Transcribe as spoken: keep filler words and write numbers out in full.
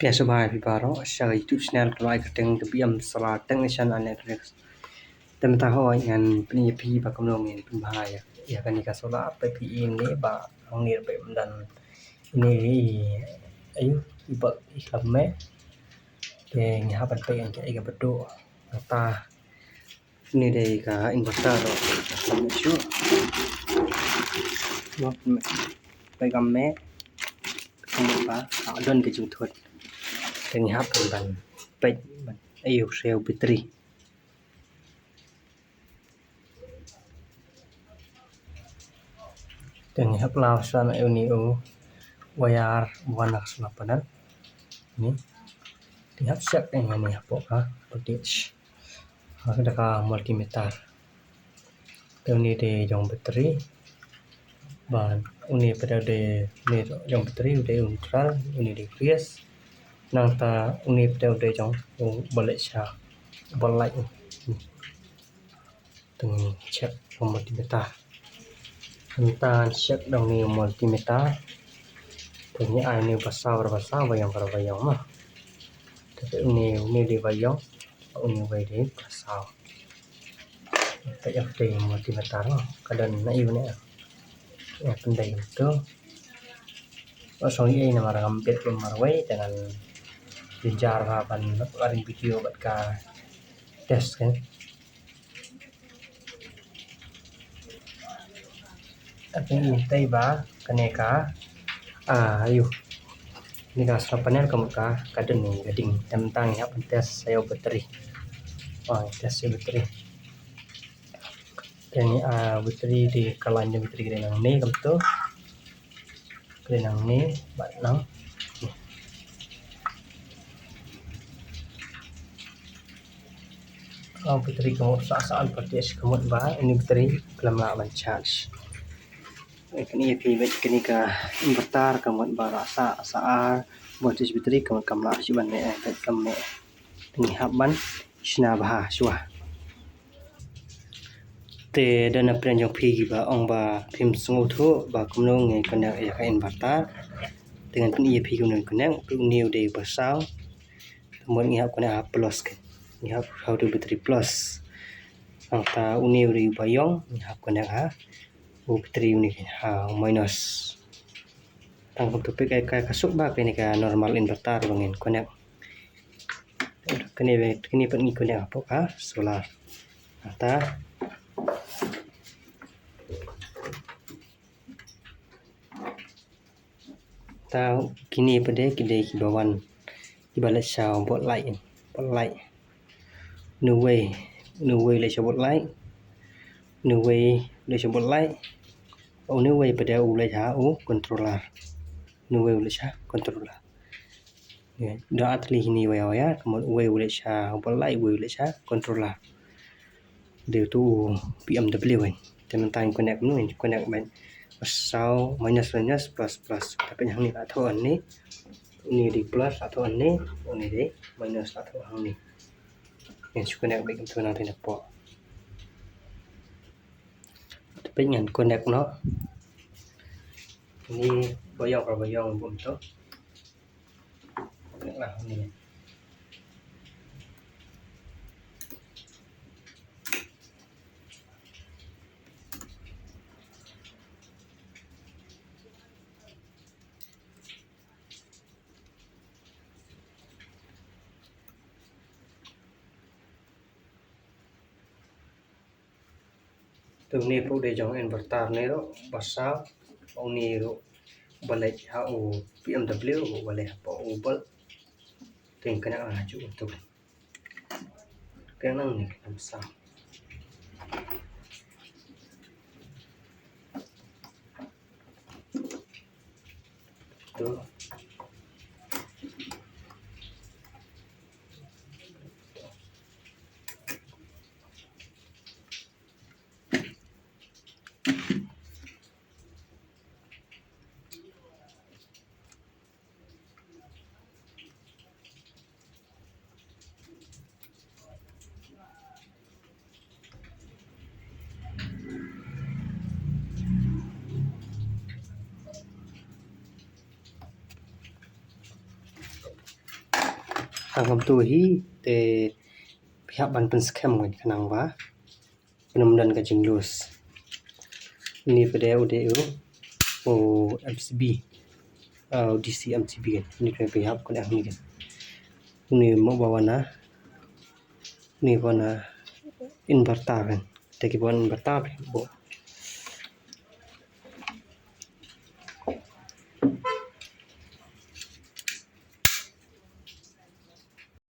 Phi ïa sngewbha ïa phi baroh sha ka YouTube channel ka Lai Kyrteng, ka B M Solar Technician and Electronics. Te mynta hoi ngan pyni ïa phi ba kumno ngin pynbha ïa, ïa kane ka solar, peit phi ine ba hangne peit mynta ine i, ayu, i ba i khlem meh. Te ngi hap ban peit ïa ka, ïa ka ba duh. Mynta Ine dei ka inverter ruh. Shu. Peit kam meh. Kumba ka don ka jingthut. Te ngi hap ban peit ban ïoh sha u battery. Te ngi hap law sha na uni u wire ba wan na ka solar panel. Ni. Te ngi hap check ïa uni hapoh ka voltage. Ha ka da ka multimeter. Te uni dei jong battery. Ba uni pat dei, uni jong battery, u dei u neutral, uni dei phase. Nangta uni pat dei jong u ba leit sha, ba leit. Te ngi check jong multimeter. Mynta check dang ni multimeter. Te ngi ai ni ba saw, ba saw, ba ïong, ba ïong ma. Te uni, uni dei ba ïong, uni wei dei ba saw. Te ïa dei multimeter ma. Ka don na ïu ne. Ïa pyndei tu. Ba song ïa namar ngam bit ba marwei te ngan jynjar ba ban upload video bad ka test kan. Te ngi tei ba kane ka, ah, ayu. Kane ka solar panel ka mut ka, ka don ni ka ding. Te mynta ngi hap ban test ïa u battery. Oh, test ïa u battery. Te ngi, ah, battery dei ka line jong battery ka dei nangne kumto. Ka dei nangne bad nang. Ka battery ka mut sah sah voltage ka mut ba uni battery khlem lah ban charge. Kane ïa phi bad kane ka inverter ka mut ba lah sah sah ar voltage battery ka mut kam lah shuh ban meh, eh, kam meh. Te ngi hap ban shna bha shuwa. Te da na pdeng jong phi kiba ong ba phim sngewthuh ba kumno ngin connect ïa ka inverter. Te ngan pyni ïa phi kumno ngin connect, phi uni u dei ba saw. Te mut ngi hap connect ha plus kan. Ngi hap ha u battery plus. Nangta uni u dei ba ïong, ngi hap connect ha u battery uni kan, ha u minus. Tang kumto phi ka, ka, ka suk ba kane ka normal inverter ba ngin connect. Kane, kane pat ngi connect hapoh ka solar. Ta, ta kine pat de ki dei kiba wan, kiba leit sha u bot light, bot light. Uwei, uwei leit sha bot light. Uwei leit sha bot light. Uwei pat de u leit sha u controller. Uwei u leit sha controller. Ïa, da ar tylli kine wire, wire, ka mut uwei u leit sha bot light, uwei u leit sha controller. Dei uto u P M W kan. Te mynta ngin connect kumno, ngin connect ban saw minus minus plus plus. Te peit hangne la thoh hangne. Uni dei plus la thoh hangne, uni dei minus la thoh hangne. Ngin shu connect beit kumto nangta napoh. Te peit ngan connect noh. Ni ba ïong, ba ïong bun to. Te une ruh u dei jong inverter ne ruh ba saw, une ruh ba leit ha u P M W, ba leit ha u bulb. Te ngin connect ha juh tu. Kane nang ne ka saw. Tu. Nang kam tu hi te phi hap ban pynskhem ngan khnang ba pynmdan ka jinglues. Ni pede ude u o M C B, uh, D C M C B kan. Ni pede phi hap khnang ni kan. Ni mo ba wana ni wana inverter kan. Te ki bon inverter bo